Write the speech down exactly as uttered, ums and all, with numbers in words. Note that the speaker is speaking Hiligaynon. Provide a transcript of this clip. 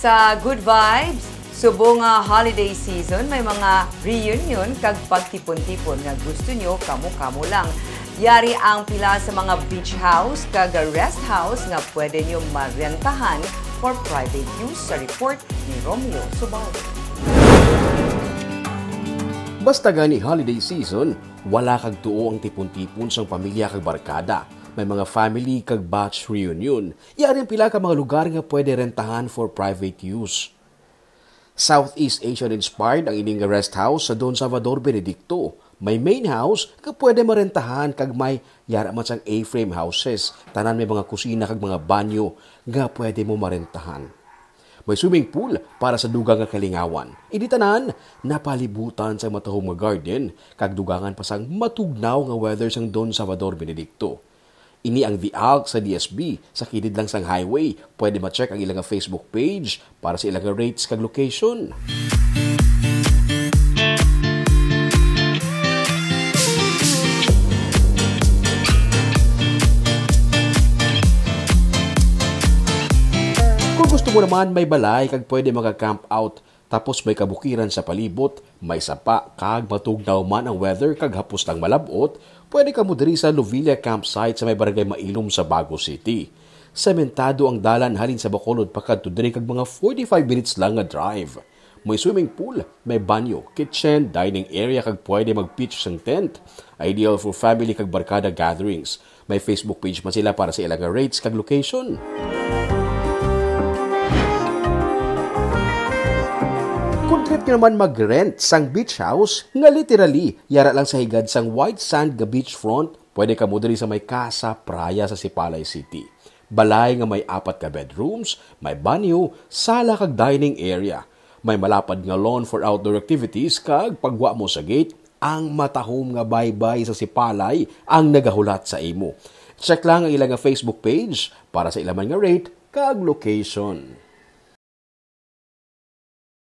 Sa Good Vibes, subong nga holiday season, may mga reunion kag pagtipon-tipon nga gusto nyo kamo-kamo lang. Yari ang pila sa mga beach house kag rest house nga pwede nyo marentahan for private use, sa report ni Romeo Subaw. Basta gani holiday season, wala kag tuo ang tipon-tipon sang pamilya kag barkada. May mga family kag batch reunion. Yari ang pila ka mga lugar nga pwede rentahan for private use. Southeast Asian inspired ang ining rest house sa Don Salvador Benedicto. May main house nga pwede marentahan kag may yara man sang A-frame houses. Tanan may mga kusina kag mga banyo nga pwede mo marentahan. May swimming pool para sa dugang nga kalingawan. Ini tanan napalibutan sa matahom nga garden kag dugangan pa sang matugnaw nga weather sang Don Salvador Benedicto. Ini ang The Alk sa D S B, sa kilid lang sang highway. Pwede ma-check ang ilang Facebook page para sa ilang rates kag location. Kung gusto mo naman may balay kag pwede maka-camp out, tapos may kabukiran sa palibot, may sapa kag matugnaw man ang weather kag hapos lang malab-ot, pwede kamo diri sa Lovilla Campsite sa may Barangay Mailom sa Bago City. Sementado ang dalan halin sa Bacolod pakadto diri kag mga forty-five minutes lang nga drive. May swimming pool, may banyo, kitchen, dining area kag pwede mag-pitch sang tent. Ideal for family kag barkada gatherings. May Facebook page man sila para sa ila nga rates kag location. Kung trip nyo naman mag-rent sang beach house nga literally yara lang sa higad sang white sand nga beachfront, pwede kamo diri sa may Casa Praya sa Sipalay City. Balay nga may apat ka bedrooms, may banyo, sala kag dining area. May malapad nga lawn for outdoor activities kag pagwa mo sa gate, ang matahom nga baybay sa Sipalay ang nagahulat sa imo. Check lang ang ila nga Facebook page para sa ila man nga rate kag location.